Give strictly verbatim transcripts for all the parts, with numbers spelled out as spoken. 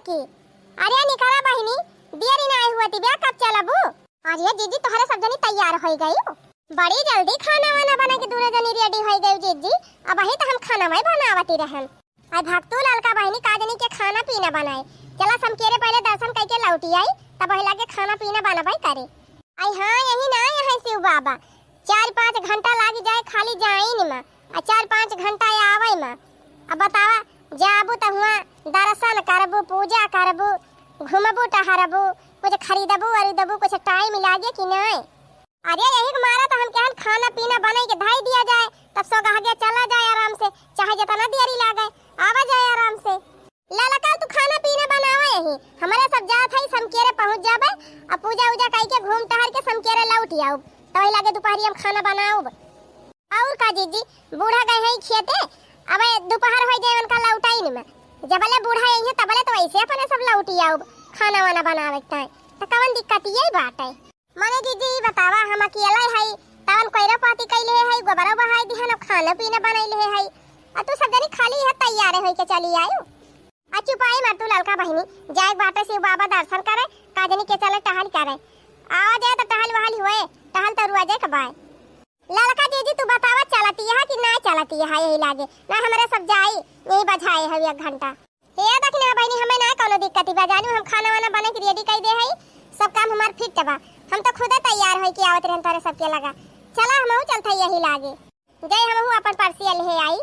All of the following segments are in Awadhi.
की। अरे निकरा बहिनी, दियरी ना आई हुआ तिबिया, कब चलबू? अरे जीजी, तोहरे सब जनी तैयार होइ गई, बड़ी जल्दी खाना वाना बना के दूनो जनी रेडी होइ गई जीजी। अबही तो हम खाना वही बनावती रहन। आई भक्तू ललका बहिनी का जनी के खाना पीना बनाए। चला समकेरे पहले दर्शन करके लौटी आई, तब वही लागे खाना पीना बनबे करे। आई हाँ, यही ना यहाँ शिव बाबा, चार पाँच घंटा लाग जाए खाली जाइन में, आ चार पाँच घंटा आवे में। अब बतावा, जाबू त हुआ दर्शन करबू, पूजा करबू, घूमबू टहरबू, कुछ खरीदबू वरीदबू, कुछ टाइम लागे कि नहीं? अरे यही के मारा तो हम कहन खाना पीना बनाई के धई दिया जाए, तब सोगहगे चला जाए आराम से, चाहे जितना देरी लागे, आवा जाए आराम से। ललका तू खाना पीना बनावा यही, हमरे सब जात हई समकेरे पहुँच जाबे, अब पूजा उजा कई के घूम टहर के समकेरे लौट आउब, तब वही लागे दोपहरी हम खाना बनाउब। और का जीजी, बूढ़ा गए हैं खेते, अब दोपहर हो जाए उनका लौटाइन में, जबले बूढ़ा यही है तबले तो वैसे अपने सब लौटी आउब खाना वाना बनावे के ताई, तो कवन दिक्कत यही बात है? मने जीजी, ई बतावा, हम अकेले हई, तवन कोइरो पाती कइले हई, गोबरो बहाई दिहन, अब खाना पीना बनइले हई, आ तू सब जनी खाली है तैयार होई के चली आयु। आ चुपाई मर तू ललका बहिनी, जाए के बाटे शिव बाबा दर्शन करे, का जनी के चले टहल करे, आवा जाए तो टहल वहल हुए, टहल तो रुआ जाए के बाय। ललका जीजी, तू बतावा, चलती है कि ना चलती है? यही लागे ना, हमरे सब जाई, यही बझाए है एक घंटा। हे दखिना बहिनी, हमें ना कौनो दिक्कत बा, जानू हम खाना वाना बना के रेडी कर दे हई, सब काम हमार फिट बा, हम तो खुदे तैयार होई के आवत रहन तोरे सबके लगा। चला हमहू चलत हई यही लागे, जाई हमहू अपन परसिया ले आई।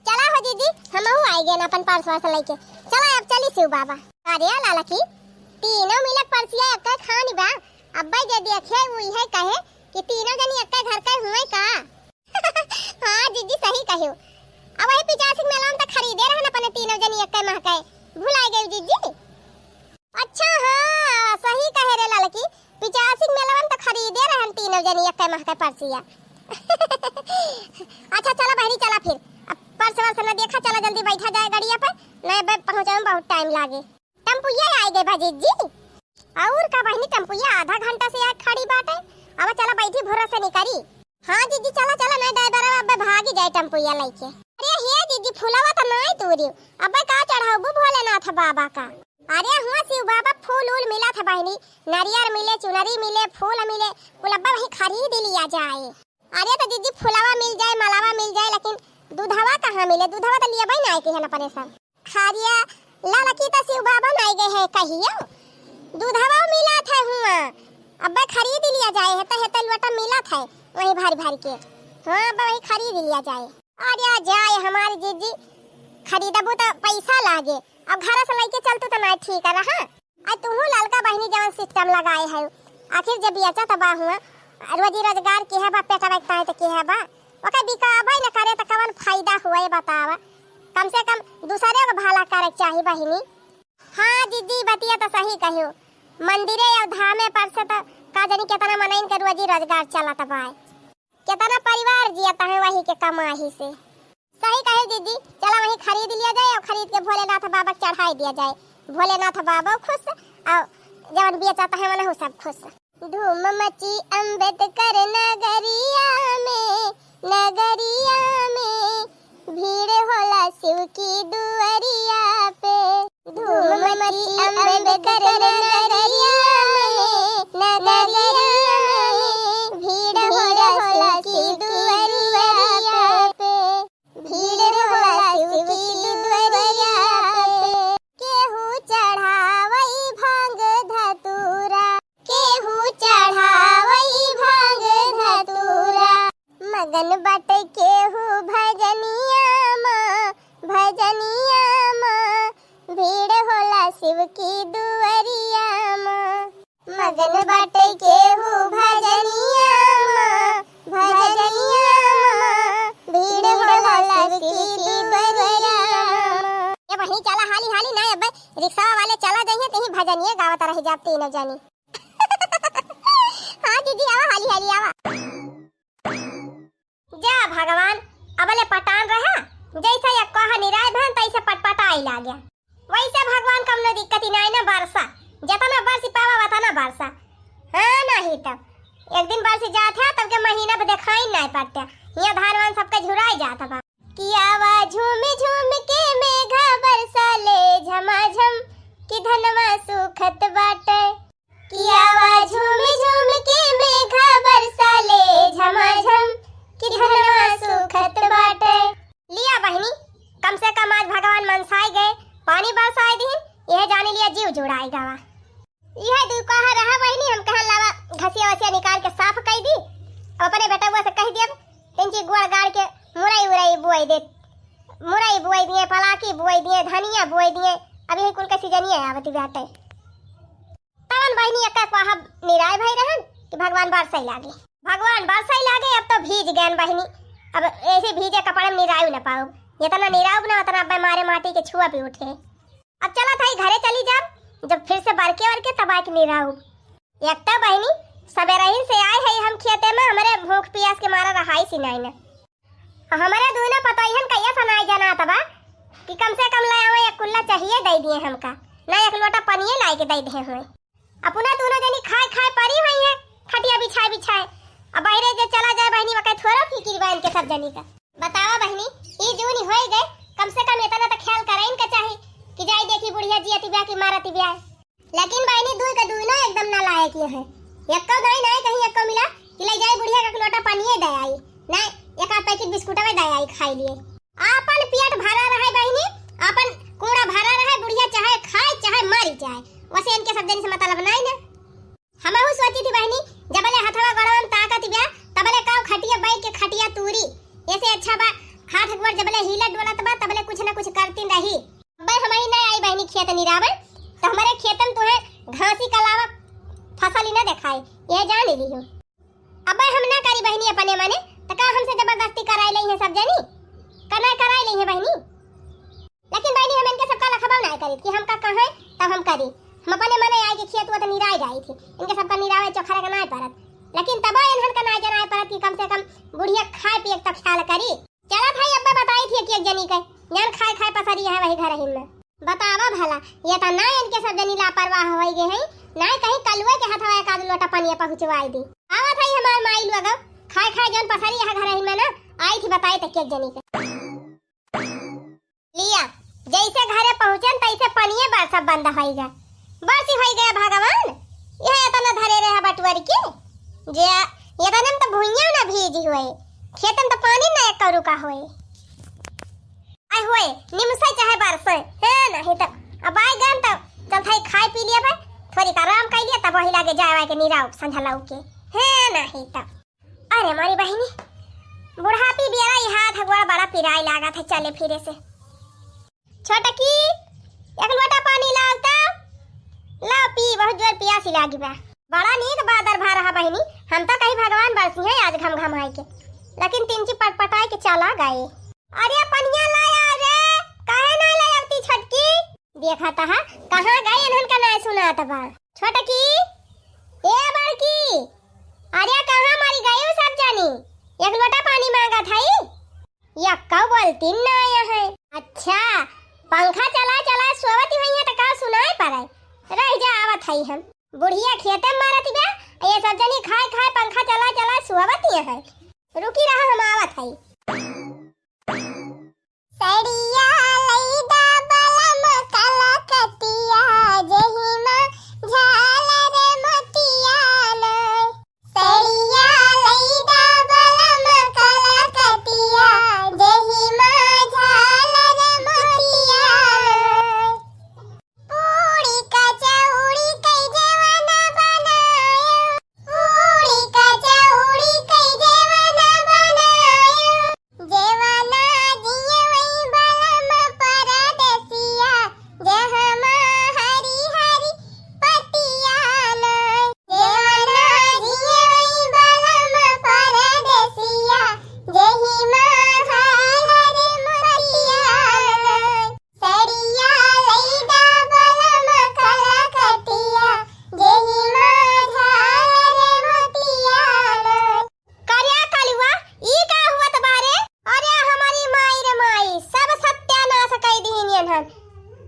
चला हो जीजी, हमहू आई गए अपन पर्स वर्स लेके। चला अब चली शिव बाबा। अरे लाला की, तीनों मिलक परसिया एक खानी बा, अब्बे जे देखे उहे कहे कि तीनों जनी एक घर के हुए का। हाँ जीजी, सही कहियो। अब वही पिचासी के मेला में तो खरीदे रहन अपने तीनों जनी एक महके, भुलाए गई जीजी। अच्छा हाँ, सही कहे रे ललकी, पिचासी के मेला में तो खरीदे रहन तीनों जनी एक महके परसिया। अच्छा चला बहरी, चला फिर, अब पर्स वर्स न देखा, चला जल्दी बैठा जाए गड़िया पे, नहीं बे पहुँचे में बहुत टाइम लागे। टम्पुइया आइ गए बा जीजी। और का बहिनी, टम्पुइया आधा घंटा से यहाँ खड़ी बाटे। अब चला बैठी भोरा से निकरी। हाँ जीजी, चला चला, नहीं ड्राइवर अब भागी जाए टम्पुइया लेके। अरे हे जीजी, फुलवा तो नहीं तूरी, अब का चढ़ाबू भोलेनाथ बाबा का? अरे हुआ शिव बाबा फूल उल मिला था बहिनी, नारियल मिले, चुनरी मिले, फूल मिले, कुल अब वही खरीद लिया जाए। अरे तो जीजी फुलवा मिल जाए, मलावा मिल जाए, लेकिन दूधवा कहाँ मिले? दूधवा तो लियबे ना आए के है ना परेशान। खारिया ललकी तो शिव बाबा ना आए गए है कहियो। दूधवा मिला था हुआ, अब्बे खरीद लिया जाए है तो हेते लोटा मिला था वही भारी भारी के। हाँ अब्बे वही खरीद लिया जाए। अरे जाए हमारी जीजी, खरीदबू तो पैसा लागे, अब घर से लेके चलतू तो ना ठीक है रहा। आ तुहू ललका बहिनी जवन सिस्टम लगाए है, आखिर जब बेचत बा हुआ, रोजी रोजगार के है बा, पेटवा के ताई तो के है बा, ओकर बिकाबे न करे तो कवन फायदा हुए बतावा? कम से कम दूसरे को भला करे के चाही बहिनी। हाँ जीजी, बतिया तो सही कहियो, मंदिरे और धामे पर से तो का जानी कितना मनइन के रोजी रोजगार चलत बा। केतना परिवार जियत है वही के कमाही से। सही कहे जीजी, चला वही खरीद लिया जाए और खरीद के भोलेनाथ बाबा के चढ़ाई दिया जाए। भोलेनाथ बाबा खुश और जवन बेचत है वनहु सब खुश। धूम मची अम्बेडकर नगरिया में, नगरिया में भीड़ होला शिव की दुआरिया पे। धूम मची अम्बेडकर नगरिया में, नगरिया में भीड़ होला शिव की दुआरिया पे। भीड़ होला शिव की दुआरिया पे। केहू चढ़ावई भांग धतूरा, केहू चढ़ावई भांग धतूरा। मगन बाटे केहू भजनिया मा, भजनिया मा, भीड़ होला शिव की दुआरिया मा। मगन बाटे केहू भजनिया मा, भजनिया मा, भीड़ होला शिव की दुआरिया मा। ए बहिनी, चला हाली हाली ना, अबे रिक्शा वाले चला जाइए, तहीं भजनिया गावत रह जाब तीनों जनी। हाँ जीजी, आवा हाली हाली आवा। जा भगवान, अबले पटान रहा, जैसे एक कोहा निराय भन तैसे पटपटाई लाग्या। वैसे भगवान कमनो दिक्कत ही नाई ना बरसा, जतना बरसी पावा वतना बरसा। हाँ नहीं तब एक दिन बरसी जात है, तब के महीना पे देखाई नाई पड़ते, यहाँ धान वान सबके झुराई जात बा। कि आवा झूम झूम के मेघा बरसा धनवा सूखत बाटे, कि आवा झूम झूम के मेघा बरसा ले झमाझम, कि धनवा सूखत बाटे। लिया बहिनी, कम से कम आज भगवान मनसाई गए, पानी बरसाई दीन, यह जानी लिया जीव जुड़ाई गवा। यह दुइ कहा रहा बहिनी, हम कहा लावा घसिया वसिया निकाल के साफ कई दी, अब अपने बेटउआ से कह दिया, तिनची गोड़ गाड़ के मुरई उरई बोई दे, मुरई बोई दिए, पलाकी बोई दिए, धनिया बोई दिए, अब यही कुल के सीजनिया आवत बाटे। तवन बहिनी एक्का कोहा निराय भई रहन कि भगवान बरसई लागे, भगवान बरसई लागे, अब तो भीज गयन बहिनी, अब ऐसे भीजे कपड़े में निरायु न पाउब, जितना निराउब ना उतना अब्बे मारे माटी के छुआ भी उठे। अब चला था घरे चली जाब, जब फिर से बरके वरके तब आके निराउब। एक तो बहिनी सबेरहिन से आए है हम खेते में, हमरे भूख पियास के मारा रहाई सी नाई ना। हमरे दूनो पतोहियन का ये सनाई जनात बा कि कम से कम ले आवे, एक कुल्ला चाहिए दे दिए हमका, ना एक लोटा पनिये लाई के दे दे हुए। अपना दूनो जनी खाए खाए परी हुई है, खटिया बिछाए बिछाए। अब बहिरे जे चला जाए बहिनी, वकै थोड़ा फिकिर बा इनके सब जनी का। बतावा बहिनी, ई जून होए गए, कम से कम इतना तो ख्याल करे इनका चाही कि जाई देखी बुढ़िया जियती ब्या कि मारती ब्या। लेकिन बहिनी, दुई के दुई ना एकदम नालायक ये है। एक्को दाई नाई कहीं एक्को मिला कि ले जाई बुढ़िया का एक लोटा पानिये दे आई, नाई एक आध पैकेट बिस्कुटवे दे आई खाई लिए। आपन पेट भरा रहे बहिनी, आपन कूड़ा भरा रहे, बुढ़िया चाहे खाए चाहे मरी जाए, वसे इनके सब जनी से मतलब नाई ना। हमहू सोची थी बहिनी, जबले हथवा गोड़वा में ताकत बा, तबले काव खटिया बैठ के खटिया तूरी। ऐसे अच्छा बा, हाथ गोड़ जबले हिलत डोलत बा, तबले कुछ न कुछ करती रही। अब्बे हमही ना आई बहिनी खेत निरावे, तो हमरे खेतन तुहे घासी के अलावा फसल ही ना देखाए, ये जान ली हो। अब्बे हम ना करी बहिनी अपने मने, तो का हमसे जबरदस्ती कराई लई है सब जनी? का ना कराई लई है बहिनी? लेकिन बहिनी, हम इनके सबका लखबा ना करी कि हमका कहे तब हम करी। हम अपने मने आई के खेत वो तो निराई जाई थी, इनके सबका निरावे चोखरे का नाय परत, लेकिन तबो इन्हन का नाय जनाय परत कि कम से कम बुढ़िया खाए पिए के तो ख्याल करी। चला भाई, अब्बे बताई थी कि एक जनी के जन खाए खाए पसरी है वही घर हिन में। बतावा भला, ये तो ना इनके सब जनी लापरवाह होई गए हैं, ना कहीं कलुए के हथवा एक आध लोटा पनिया पहुँचवाई दी। आवत है हमार माई लोग, खाए खाए जन पसरी है घर हिन में ना, आई थी बताई तो कि एक जनी के। लिया, जैसे घरे पहुँचन तैसे पनिये बरसा बंद होई गया। बरसी होई गया भगवान, यह इतना धरे रहे बटुअर के, जे इतने में तो भुइयां ना भीजी हुए, खेतन तो पानी ना एक रुका हुए। आय हुए, निमसे चाहे बरसे, है नहीं तो अब आए गन तो चल थाई खाए पी लिया भाई, थोड़ी का आराम कर लिया, तब वही लागे जाए वाए के निराव संझा लाऊ के, है नहीं तो। अरे मोरी बहिनी, बुढ़ापी बेरा ई हाथ गोड़ बड़ा पिराए लागत है चले फिरे से। छोटकी, एक लोटा पानी लाओ तो। लाओ पी, बहुत जोर पियासी लागी बा। बड़ा नीक बादर भा रहा बहिनी, हम तो कहीं भगवान बरसी है आज घम घमाए के, लेकिन तिनची पटपटाए के चला गए। अरे पनिया लाया रे, काहे ना ले आवती छोटकी? देखा तहा, कहाँ गए इन्हन का नाय सुनात बा। छोटकी, ए बड़की, अरे कहाँ मरी गई सब जानी? एक लोटा पानी मांगत हई, यक्का बोलती ना आया है। अच्छा, पंखा चला चला सोवत हुई है तो का सुनाई पड़े? रह जा, आवत हई हम। बुढ़िया खेते में मारत बा, ये सब जनी खाए खाए पंखा चला चला सोवत है। रुकी रहा, हम आवत हई। सड़िया लइदा बलम कलकतिया, जहिमा झालर मोतिया लय। सड़िया लइदा बलम कलकतिया, जहिमा झालर मोतिया लय। पूड़ी कचौड़ी कई जेवना बनायो, पूड़ी कचौड़ी कई जेवना बनायो। जेवना जियवई बलम परदेसिया, जहमा हरी हरी पतिया लय। जेवना जियवई बलम परदेसिया, जहिमा झालर मोतिया लय। सड़िया लइदा बलम कलकतिया, जहिमा झालर मोतिया लय। करे कलुआ, ई का हुआ त बारे? अरे हमारी माई रे माई, सब सत्यानाश कई दीन एन्हन।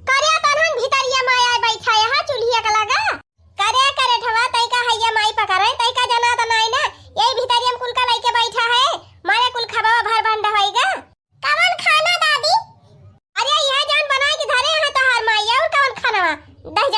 करे तन्हन भीतरिया माया बैठा यहाँ चूल्हिया के लगा। करे करे ठवा तई का हैया माई पकड़े, तई का जना त नाई ना, यही भीतरिया में कुल का लइके बैठा है, मारे कुल खबवा भर भंड होइगा। कवन खाना दादी? अरे यह जान बनाए के धरे हैं तोहार माई, और कवन खानवा? दही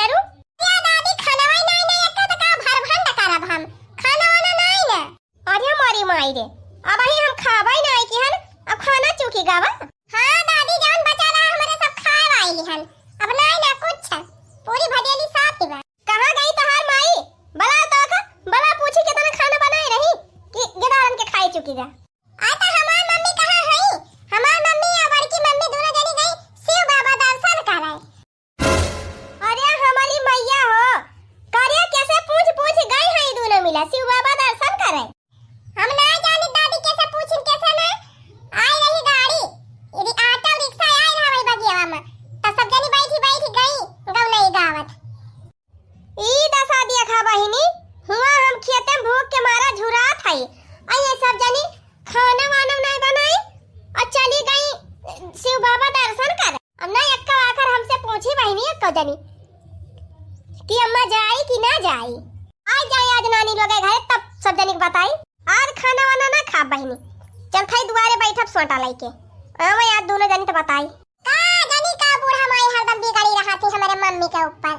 बाबा दर्शन करे। अब ना एक्का आकर हमसे पूछी बहिनी एक्को जनी कि अम्मा जाई कि ना जाई। आ जाए आज नानी लोग घरे, तब सब जनी के बताई। आज खाना वाना ना खाब बहिनी, चल थाई दुआरे बैठब सोटा लइके। आवे आज दोनों जनी तो बताई। का जनी का बूढ़ा माई हरदम बिगड़ी रहत ही हमरे मम्मी के ऊपर।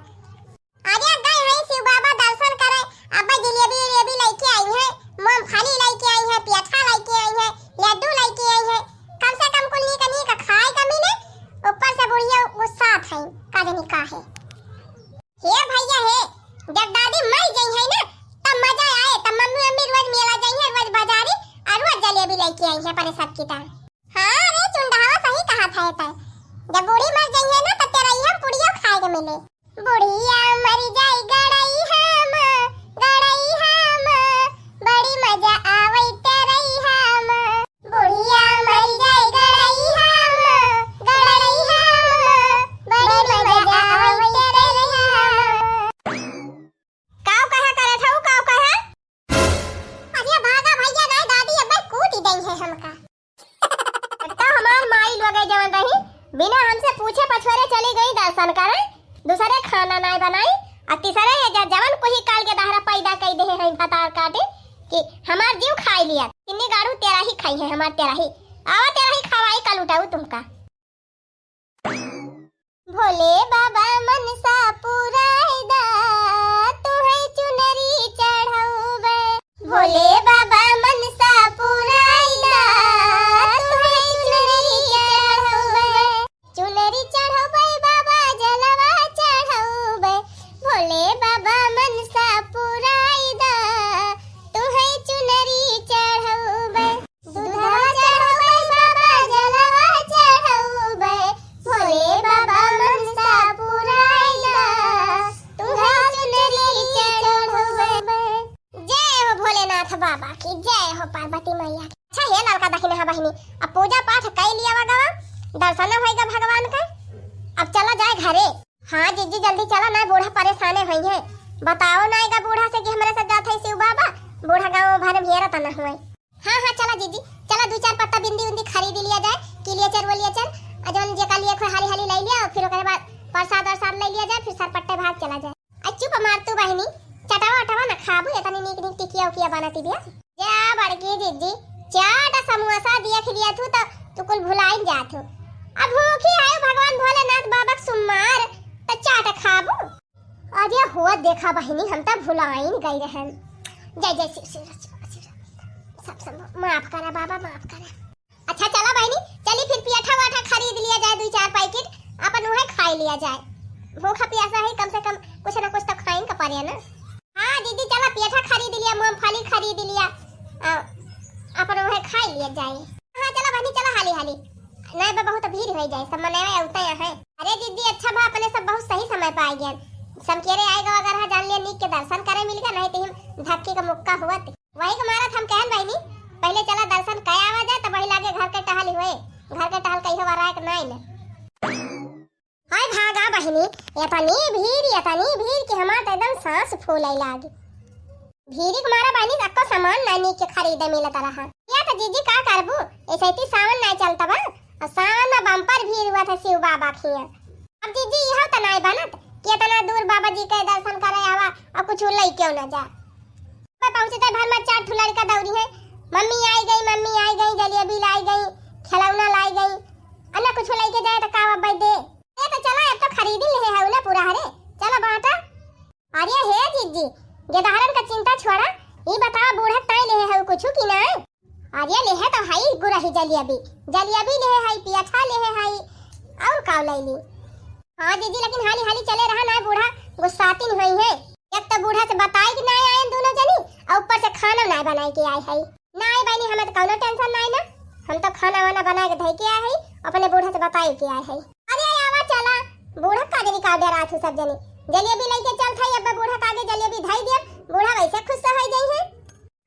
अरे गए हैं शिव बाबा दर्शन करे, अब जलेबी उलेबी लइके आई है, मूंगफली लइके आई है, पेठा लइके आई है, लड्डू लइके आई है। कम से कम कुल नीक नीक खाए का मिले, ऊपर से बुढ़िया गुस्सा है, का जनी का है। हे भैया हे, जब दादी मर गई है ना, तब मजा आए, तब मम्मी मम्मी रोज मेला जाई है, रोज बाजारी, और रोज जलेबी लइके आई है अपने सबकी तरह। हाँ रे चुंडहवा, सही कहा था तै। जब बूढ़ी मर जाइए ना, तब तेरा इहे पुड़ियो खाए के मिले। बुढ़िया मर जाई गड़ई हम, गड़ई हम, बड़ी मजा आवई तेरई हम। बुढ़िया मर जाई गड़ई हम, गड़ई हम, बड़ी मजा आवई तेरई हम। काव कहा करे ठऊ, काव कहा? अरे भागा भैया, नाय दादी अबे कूट दई है हमका। तो हमार माई लोगे जवन रही, बिना हमसे पूछे पछोरे चली गई दर्शन करे, दूसरे खाना नाय बनाई, आ तीसरे ये ज-, जवन कुही काल के दहरा पैदा कई देहे हैं भतार काटे कि हमार जीव खाई लिया। किन्नी गाड़ू तेरा ही खाई है, हमार तेरा ही। आवा तेरा ही खवाई काल उठाऊ तुमका। भोले बाबा मनसा पुराई दा, तुहई चुनरी चढ़उबे। भोले बाबा मनसा पुराई दा, तुहई चुनरी चढ़उबे। चुनरी चढ़उबे बाबा जलवा चढ़उबे। भोले बाबा मनसा पुराई दा, तुहई चुनरी चढ़उबे। दूधवा चढ़उबे बाबा जलवा चढ़उबे, भोले बाबा मनसा पुराई दा, तुहई चुनरी चढ़उबे। जय हो भोलेनाथ बाबा की, जय हो पार्वती मैया की। अच्छा ये ललका दहिना है बहिनी, अब पूजा पाठ कई लिया गवा, दर्शन होइगा भगवान का, अब चला जाए घरे। हाँ जीजी जल्दी चला ना, बूढ़ा परेशाने होई है। बताओ ना एगा बूढ़ा से कि हमरे साथ जात है शिव बाबा, बूढ़ा गाँव भर में हेरत ना हुए। हाँ, हाँ, चला जीजी, चला दू चार पत्ता बिंदी उंदी खरीद लिया जाए, किलिया चर वलिया चर, आ जौन जेका लिए खोए हाली हाली ले लिया, और फिर ओकरे बाद प्रसाद वरसाद ले लिया जाए, फिर सरपट्टे भाग चला जाए। आ चुप मार तू बहिनी, चटावा अटावा ना खाबू, इतनी नीक नीक टिकिया उकिया बनाती बिया। जा बड़की जीजी, चाट समोसा देख लिया तू तो तू कुल भुलाइन जात हो। अब भूखी है भगवान भोलेनाथ बाबा के सुमार, तो चाट खाबू। अरे हो देखा बहिनी, हम त भुलाइन गई रहन। जय जय शिव, शिव, शिव, शिव, सब, सब माफ करा बाबा, माफ करा। अच्छा चला बहिनी, चली फिर पियठा वाठा खरीद लिया जाए, दू चार पैकेट, अपन उहे खाई लिया जाए। भूखा प्यासा है, कम से कम कुछ ना कुछ तो खाइन का पड़े ना। हाँ दीदी, चला पियठा खरीद लिया, मूंगफली खरीद लिया, आ, अपन उहे खाई लिया जाए। हाँ, चला बहिनी, चला हाली हाली। नहीं बा, बहुत भीड़ हो जाए, सब मनवा उतना है। अरे दीदी, अच्छा बा, अपने सब बहुत सही समय पे आ गए। समकेरे आए गवा अगर हाँ, जान लिया नीक के दर्शन करे मिल गया, नहीं तो हम धक्के का मुक्का हुआ थे। वही के मारत हम कहन बहिनी, पहले चला दर्शन कया आवा जाए, तब वही लागे घर के टहल हुए, घर के टहल कहियो वराए के नाई न। हाय भागा बहिनी, एतनी भीड़, एतनी भीड़ कि हमार त एकदम सांस फूले लागी। भीड़ के मारा बहिनी, अक्को सामान ना नीक के खरीदे मिलत रहा। या त जीजी का करबू, ऐसे ही सावन ना चलत बा, और सावन में बम्पर भीड़ हुआ था शिव बाबा खिया। अब जीजी इहो त नाई बनत कि इतना दूर बाबा जी के दर्शन करे आवा और कुछ लई क्यों ना जा। पर पहुँचते भर में चार ठो लड़का दौड़ी है, "मम्मी आई गई, मम्मी आई गई, जलेबी लाई गई, खिलौना लाई गई, अन्ना कुछ लेके जाए तो का अब्बे दे?" ए तो चला, अब तो खरीदी लेहे है ना पूरा हरे, चला बांटा। अरे हे जीजी, गेदहरन का चिंता छोड़ा, ई बतावा बूढ़ा ताई लेहे है कुछ की ना? अरे लेहे तो हई गुरही जलेबी, जलेबी लेहे हई, पियठा लेहे हई, और का लैली? हाँ जीजी, लेकिन हाली हाली चले रहा ना, बूढ़ा गुस्सातिन होई है। एक तो बूढ़ा से बताई कि ना आए दोनों जनी, और ऊपर से खाना ना बनाए के आए है। नाई बहिनी, हमें तो कौनो टेंशन नाई ना, हम तो खाना वाना बनाए के धई के आए है, अपने बूढ़ा से बताए के आए है। अरे आवा चला, बूढ़ा का जनी का डरात हो सब जनी, जलेबी लेके चल था, अब बूढ़ा का आगे जलेबी धई दिया, बूढ़ा वैसे खुश से हो जाई है।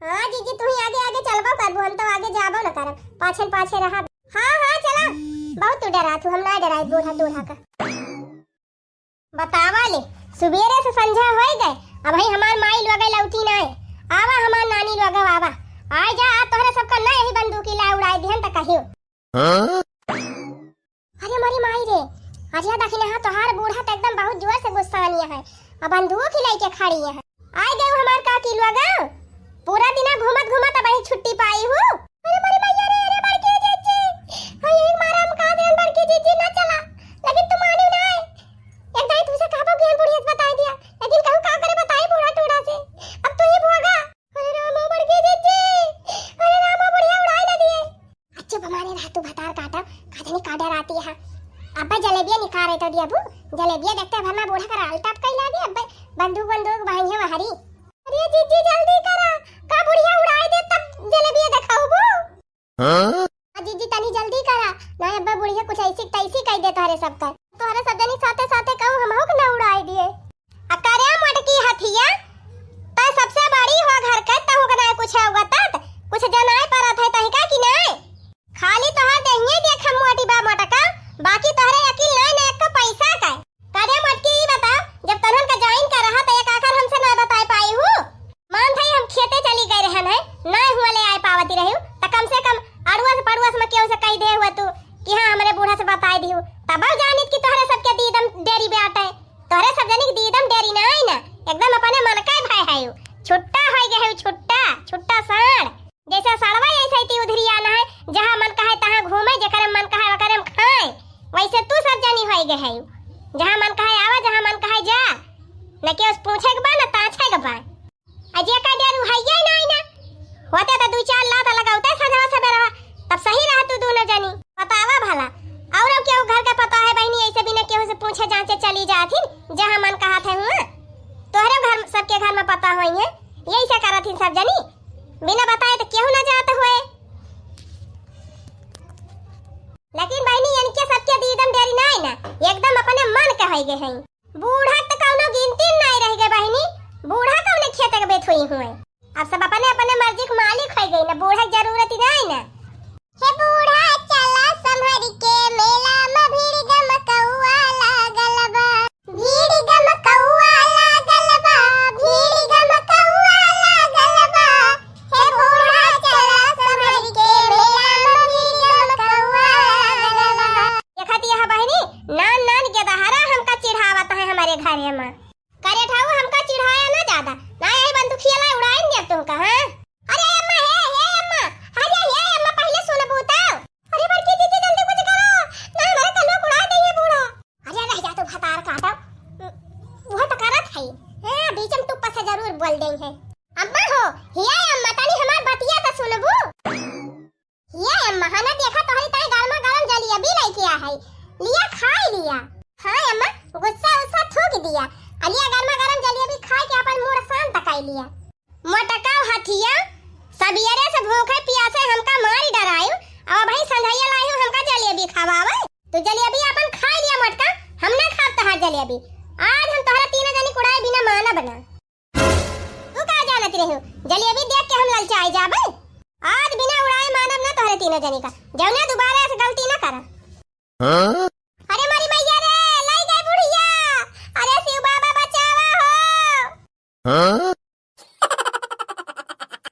हाँ जीजी, तू ही आगे आगे चलबो करबू, हम तो आगे जाबो न करब, पाछे न पाछे रहब। हाँ हाँ चला, बहुत तू डरात हो, हम ना डराई बूढ़ा दूढ़ा का। बतावा ले, सुबेरे से संझा होई गए, अबहीं हमार माई लोगे लौटी ना है। आवा हमार नानी लोगे आवा, आ जा, आ तोहरे सबका ना यही बंदूकी ला उड़ाई दिहन त कहियो। हाँ? अरे माई रे, अरे देखी ना, तोहार बूढ़ा तो एकदम बहुत जोर से गुस्सानिया है, अब बंदूक ही लेके खड़ी है। आइ गयो हमार काकी लोग, पूरा दिना घूमत घूमत अब ही छुट्टी पाई हूँ। अरे, अरे मैया रे, अरे बड़की जीजी, हाँ, यही मारा हम कहा देन बड़की जीजी ना चला, लेकिन तू मानी ना है। एक दाई तुझे कहबो कि हम बुढ़िया से बताई दिया, लेकिन कहूँ का करे बताई बूढ़ा टूढ़ा से, अब तू ही भोगा। अरे राम, ओ बड़की जीजी, अरे राम, ओ बुढ़िया उड़ाई ना दिए। अच्छे बमारे रह तू भतार काटा, का जानी का डराती है। अब्बे जलेबिया निकाल रहे तो दिया बू, जलेबिया देखते भर में बूढ़ा का राल टाप कई लागे, अब्बे बंदूक बंदूक बाई है हरी। अरे जीजी जल्दी करा, का बुढ़िया उड़ाई दे तब जलेबिया देखाऊ बू। हाँ? आ जीजी तनी जल्दी करा, ना अब्बे बुढ़िया कुछ ऐसी तैसी कई दे तोहरे सब कर। तोहरे सब जनी साथे साथे कहूँ हमहू के ना उड़ाई दिए। आ करे मोटकी हथिया, तै सबसे बड़ी हो घर के, तहू के नाय कुछ होगत, कुछ जनाए परत है तहिका कि नाय? खाली तोहार देहिए देख हम मोटी बा मोटका, बाकी तोहरे अकिल नाय न एक पैसा का। करे मोटकी ई बताओ, जब तनहन का ज्वाइन कर रहा त एक आखर हमसे ना बताए पाई हूँ? मान भाई हम खेते चली गए रहन है, नाय हुआ ले आए पावती रही, त कम से कम अड़ुआ से पड़ुआ से केहू से कह दे हुआ तू कि हाँ हमरे बूढ़ा से बताए दिहू, तब जानित कि तोहरे सबके दीदम डेरी बाटे। तोहरे सब जनी के दीदम डेरी ना आई ना, एकदम अपने मन का भय है यू। छुट्टा होई गए है यू, छुट्टा, छुट्टा साँड़। जैसे सड़वा ऐसे ही उधरी आना है, जहाँ मन कहे तहाँ घूमे, जेकरे मन कहे ओकरे में खाए, वैसे तू सब जनी होई गए है यू। जहाँ मन कहे आवा, जहाँ मन कहे जा, न केहू से पूछे के बा, न ताछे के बा। आ जे का डेरू हइये नाई ना, होते त दू चार लात लगौते सजवा सबेरवा, तब सही रहतू दूनो जनी। बतावा भला, और अब केहू घर के पता है बहिनी, ऐसे बिना केहू से पूछे जांचे चली जाथिन, जहाँ मन कहत है हुआ। तोहरे घर, सबके घर में पता होई है, यही से करत हिन सब जनी, बिना बताए त केहू ना जात हुए। लेकिन बहिनी, इनके सबके दीदम डेरी नाई ना, एकदम अपने मन के होई गए हैं। बूढ़ा त कौनो गिनती में नाई रह गए बहिनी, बूढ़ा कौने खेत के बेथुई हुए। अब सब अपने अपने मर्जी के मालिक होइ गई ना, बूढ़ा के जरूरत ही नाई ना। हे बूढ़ा चला संभर के, मेला में भीड़ गमकौआ लागल बा। भीड़ गमकौआ लागल बा, भीड़ गमकौआ लागल बा। हे बूढ़ा चला संभर के, मेला में भीड़ गमकौआ लागल बा। देखत यह बहिनी, नान नान गेदहरा हमका चिढ़ावत है हमरे घरे में। करे ठाऊ हमका चिढ़ाया ना ज्यादा, ना यही बंदूकिया ला उड़ाइन देब तुमका, हाँ? अरे अम्मा, हे, हे अम्मा, अरे हे अम्मा, पहिले सुनबू त। अरे बड़की दीदी जल्दी कुछ करो, ना हमारे कल्लू उड़ा दे ये बूढ़ा। अरे रह जा तू भतार काटा, वो तो करत है, हाँ, बीच में टुप्पा से जरूर बोल दे है। अम्मा हो, हे अम्मा, तनी हमार बतिया तो सुनबू। ये अम्मा, हने देखा तोहरी ताई गरमा गरम जलेबी लइके आ है, लिया खाई लिया। हाँ अम्मा, गुस्सा उस्सा थूक दिया, अलिया गरमा गरम जलेबी खाए के अपन मूड शांत कर लिया। मोटका हथिया, सबियरे से भूखे पियासे हमका मारी डरायु, अब भाई संझैया लायु हमका जलेबी खवावे। तू जलेबी अपन खाई लिया मोटका, हम ना खाब तोहार जलेबी। आज हम तोहरा तीनों जनी कुड़ाए बिना मानब ना। तू का जानत रहू, जलेबी देख के हम ललचाई जाबे? आज बिना उड़ाए मानब ना तोहरे तीनों जनी का। जौने दोबारा ऐसे गलती ना करा। हाँ?